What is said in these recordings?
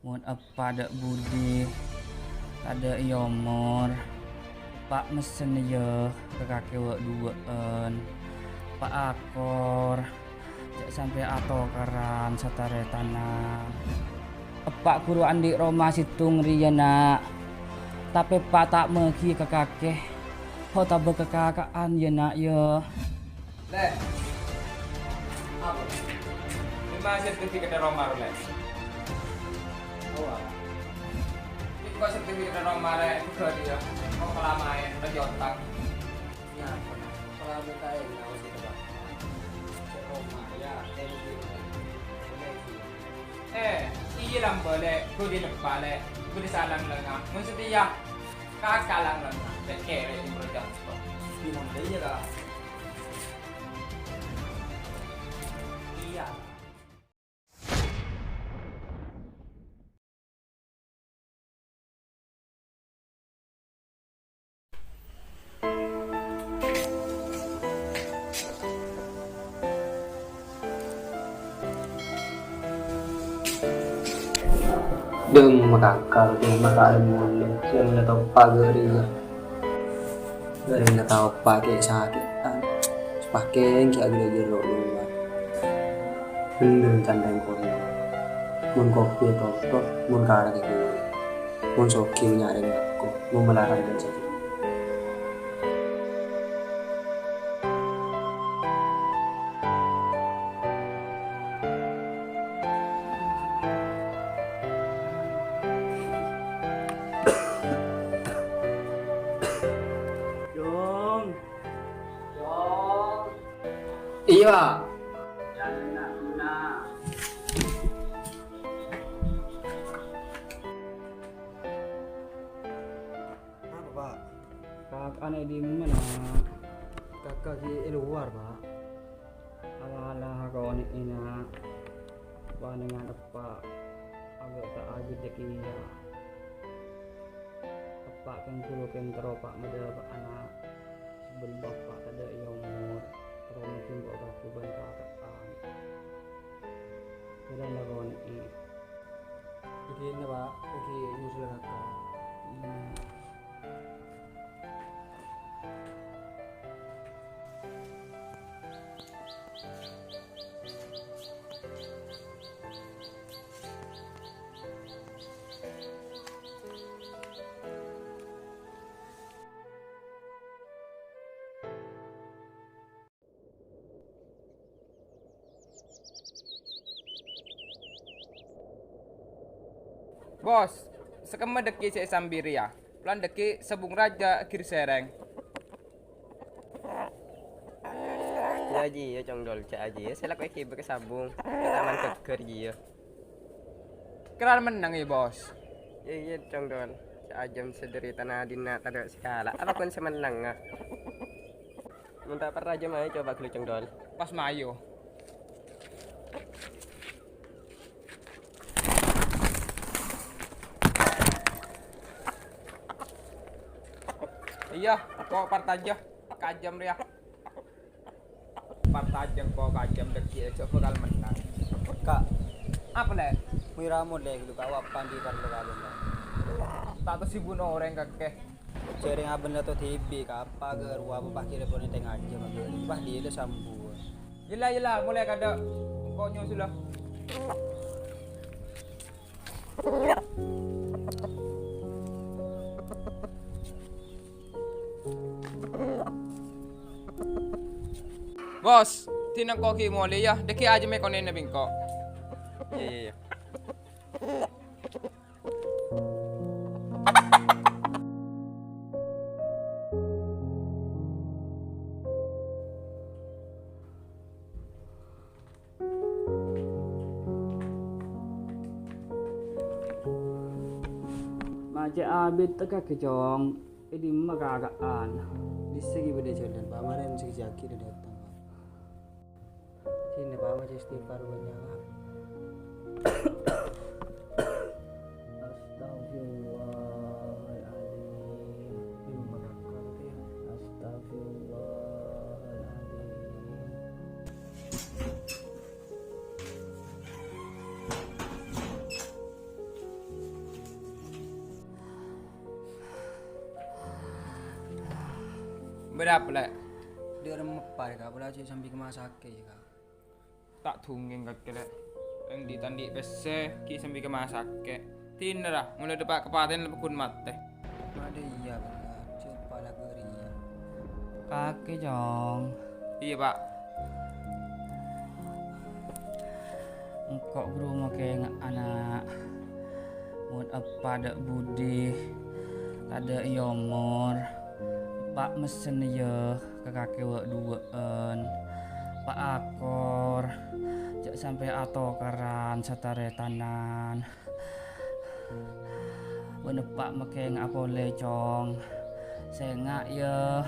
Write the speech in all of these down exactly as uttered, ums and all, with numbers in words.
Mon eppa' dâ' budi, tadâ' è omor, eppa' messen, yâ, ka kakè wâ'-duwâ'ân. Eppa' akor, jhâ' sampè' atokaran sataretanan. Eppa' ghuru andi' roma sèttong rèya, Na'. Tapè eppa' ta' magi ka kakè, otabâ ka kaka'an, yâ, Na', yâ. Lè'. Apa? Dimma sertifikat roma, Lè'? Oh, apa? Kok sertifikat roma, Lè'? Buka dia. Kok kelamain, pejotak. Nyapa? Kelamain kain, apa sih, Pak? Cek roma, ya, kayak gitu. Boleh sih. Eh, iyâ lambâ', Lè'. Budi leppa', Lè'. Budi salang lenga. Maksudnya, ya, kakak lang lenga. Cek kere, yang berjam. Gimana, iya, Kak? Iyâ. Dâng makakal, dâng makalem molè, sè la toppa' ghâ' rèya. Ghâ' rèya toppa' kè-sakè'an, sapakèng kè aghâjâr ro' lowar. Bhender can rèng kono. Mon kopi toto, mon kara kè ghuru. Mon soghi nya' rèng bhâko, mon malarat bân sakè'. Jong. Jong. Iyâ, Pak. Apa, Pak? Kaka'an è dimma, Na'? Kaka' ghi' è lowar, Pak. Ala-ala konè'è, Na'. Panèngan eppa' aghâ' ta' aghâjâ kèya. Eppa' kèng ghuru kèng terro pa' madâpa'a, Na'. Sabellunna eppa' tadâ' è omor, terro mungkin bâ' kakè bân kaka'an. Bâdâ la konè'è. Dhâddhiyâ, Pak, èngghi nyusul kakè. Iyâ. Bos, sakemma dhâggi' sè èsambi rèya. Polana dhâggi' sabung rajâ ghi' sèrèng. Jâ' ajiyâ, Cong Dol, jâ' ajiyâ. Sè la kok èghibâ ka sabung. Ka taman ghâgghâr jiyâ. Kèra mennang, yâ, Bos? Iyâ, iyâ, Cong Dol. Sè ajâm sè dâri tana dinna' tadâ' sè kala'. Apa ghun sè mennang, ah? Mon ta' parcajâ mayu coba ghâllu, Cong Dol. Pas mayu. Iyâ, kok parcajâ. Kajâm rèya. Parcajâ kok kajâm dhâggi' jâ' bhâkal mennang. Ka'. Apa, Lè'? Mira mon, Lè', ghâllu ka' wa pandi parlo ka' bân, Lè'. Ta' tao sè buno orèng kakè. Jhârèng abân la to dhibi', ka' apa ghâ' rowa apa pakèrè pon ètèng ajâm, Pak. Wah, dhilâ sambuwâ. Yella, yella, molè kadâ'. Engko' nyosula. Bos, dinna' engko' ghi' molè, yâ. Dhâggi' ajâmè konèna bi' engko'. Iyâ, iyâ, iyâ. Ma' cè' abit tekka, Cong. È dimma kaka'an? Dissa' ghi' bâdâ jhâlân, Pak. Marèn sè jâgâ dâteng, Pak. Sini, Pak, maca istighfar bânnya', Pak. Astagfirullahaladzim. Ini mengakak, ya. Astagfirullahaladzim. Bâdâ apa, Lè'? Dâ' remma eppa', Ka', pola cè' sambi kè ma' sakè', yâ, Ka'. Ta' dungngèng kakè, Lè'. Rèng dhi'-tandhi' pèssè ghi' sambi kè ma' sakè'. Dinah, ra, molaè dâpa' kapatèyan la paggun matè. Ma' dâ' iyâ, Ka'. Cè' eppa' la bâriyâ. Kakè, Cong. Iyâ, Pa'. Engko' ghuru makè nga-, ana'. Mon eppa' dâ' budi, tadâ' è omor, eppa' messen, yâ, ka kakè wâ'-duwâ'ân. Eppa' akor, jhâ' sampè' atokaran sataretanan. Bân eppa' makè nga' polè, Cong. Sènga', yâ,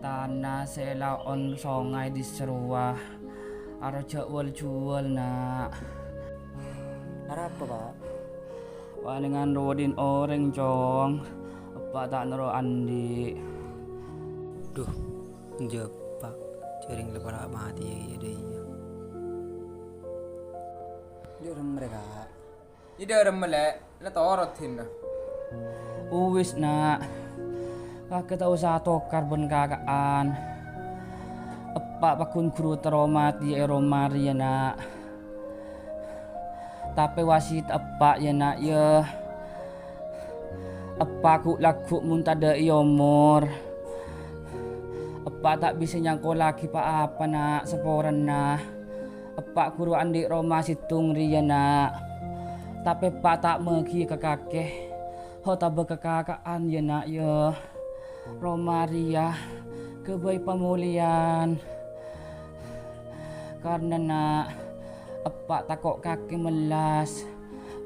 tana sè èlao'on songay dissa' rowa. Aro jhâ' wâl-juwâl, Na'. Arapa, Pa'? Palèngan rowa dhin orèng, Cong. Eppa' ta' noro' andi'. Dhu, jhâ' eppa', jhâ' rèng la para' matè iyâ, iyâ, iyâ. Dhi' remma rè, Ka'. Iyâ, dâ' remma, Lè', la toro' dinah. Uwis, Na'. Kakè ta' osa atokar bân kaka'an. Eppa' paggun ghuru terro matè è roma rèya, Na'. Tapè wasiyat eppa', yâ, Na', yâ. Eppa' ghu'-lagghu' mon tadâ' è omor. Eppa' ta' bisa nyangkollaghi pa-apa, Na', saporana. Eppa' ghuru andi' roma sèttong rèya, Na'. Tapè eppa' ta' magi ka kakè, otabâ ka kaka'an, yâ, Na', yâ. Roma rèya ghâbây pamolèyan. Karna, Na', eppa' tako' kakè mellas.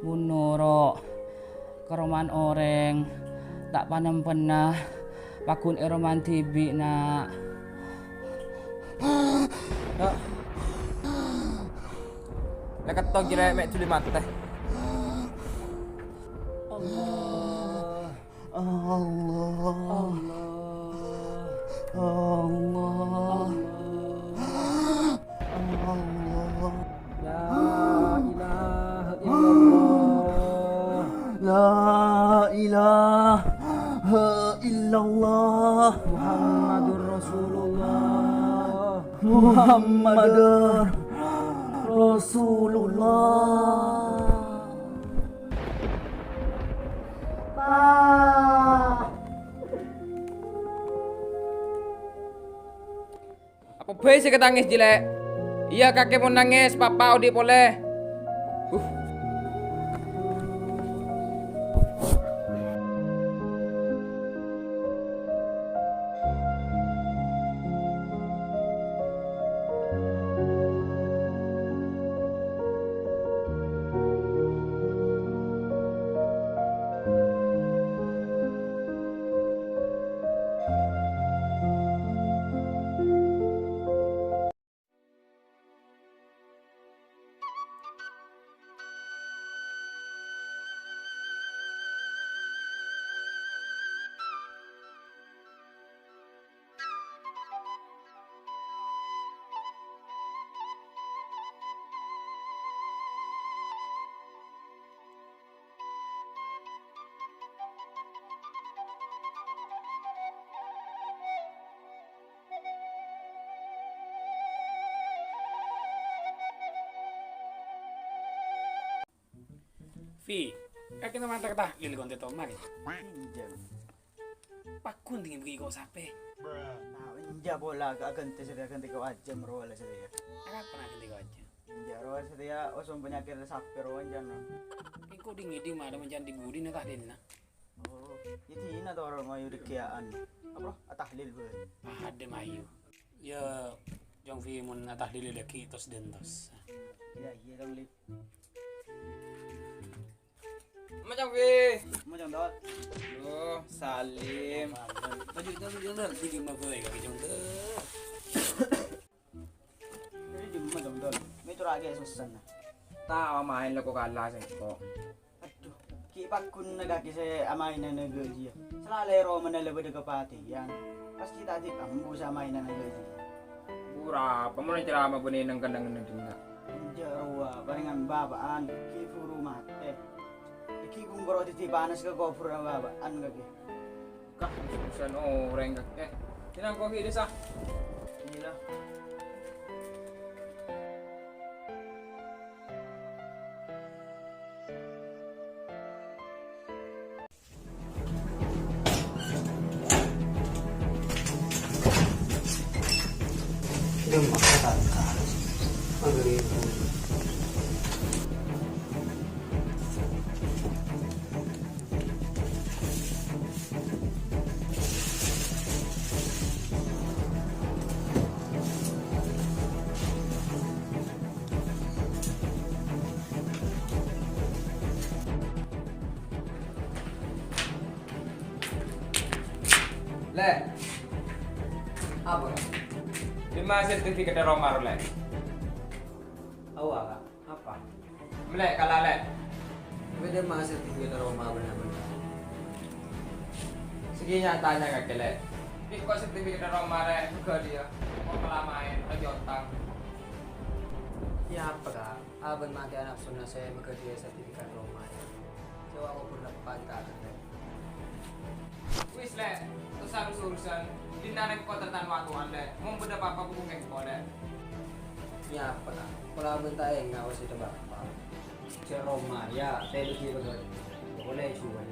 Mon noro' ka romana orèng, ta' panempenna paggun è romana dhibi', Na'. Lè' ketto ghi, Lè', mè' dhuli matè. Allah. Allah. Allah. Allah. Allah. La ilaha illallah. La ilaha illallah. Muhammadur Rasulullah. Muhammadur Rasulullah. Apa bhâi sè katangès, jhi, Lè'? Iyâ, kakè mon nangès, Papa odi' polè. Uh. Fi, kakè nèng mantara tahlil kon tètoma, kè? Enjâ'. Paggun dhingin bâgi ko' sapè. Nah, enjâ' pola ka aghântè satèya, aghântè ko' ajâm rowa la satèya. Arapa na aghântè ko' ajâm? Enjâ' rowa satèya, osom panyakèt sapè rowa enjâ', no. Engko' dhing-ngèdhing mara mancan di-budi na tahlilna. Oh, iyâ dinah toro' mayu dâggiyâ'ân. Apa, atahlil bhâi? Adâ mayu. Iyâ, Jong Fi mon atahlil lagi tos dentos. Iyâ, iyâ, Jong Lip. Ma Jong Fi. Ma Jong Dol. Duh, Salim. Maju, maju, maju, maju. Di ma bhâi kakè Jong Dol? Jadi di ma Jong Dol? Mè' cora' kè sossana. Ta' maèn la ko' kala sèngko'. Adhu, ghi' paggun kakè sè amaènan ghâjiyâ. Salalè romana la bâdâ kapatèyan. Pas ghi' ta' andi' ambu sè amaènan ghâjiyâ. Buru apa mon cerama bânnè neng-kennengnganna dinna'? Enjâ' rowa, parèngan bapa'an, ghi' buru matè. Ghi' ghun koro dhâddhi panas ka kobhurrâ bapa'an kakè. Kah, susana orèng kakè. Ini aku ghi' desa. Iyâ. Lè'. Apa, Lè'? Dimma sertifikat roma, Lè'? Awa, Kak. Apa? Mellè' kala, Lè'. Bâdâ ma' sertifikat roma bân-abân. Sè ghi' nyatana kakè, Lè'. Ghi' ko' sertifikat roma, Lè', maghâdhiyâ. Ko' kala maèn, rajâ otang. Yâ apa, Kak? Abân matèya napsona sè maghâdhiyâ sertifikat roma, yâ. Coba ko' pur leppa kita akan, Lè'. Wis, Lè', terserah urusan. Dinna rèng ko' tertan watowan, Lè'. Mon bâdâ pa-apa hubungè ko', Lè'. Yâ apa, Kak? Pola bân ta' enga' wasèyadda Bapa'. Jhâ' roma, yâ, tèlè ghi' bâdâ. Polè juwâl.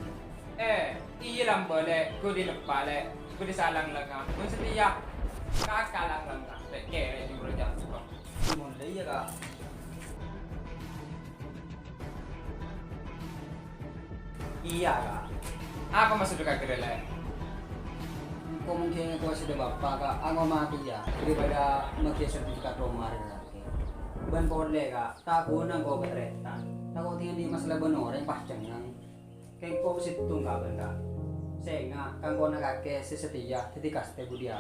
Eh, iyâ lambâ', Lè'. Ghuli leppa, Lè'. Bâdâ salang lengnga. Mon satèya, kakalang lengnga. Lè', kèrè jumro jatuh. Mon lè, iyâ, Kak. Iyâ, Kak. Apa maksodda kakè rèya, Lè'? Engko' mungkin engko' sè dâ' bapa', Kak, angoma matèya, daripada maghâdhiyâ sertifikat roma rèya, Kak. Bân polè, Kak, ta' ghuna engko' katarètan. Tako' tèngghi masalah bân orèng pas cengngeng. Kèng engko' sèttong, Kak, bân, Kak. Sènga', kangkona kakè sè satèya dhâddhi kastè budiyâ.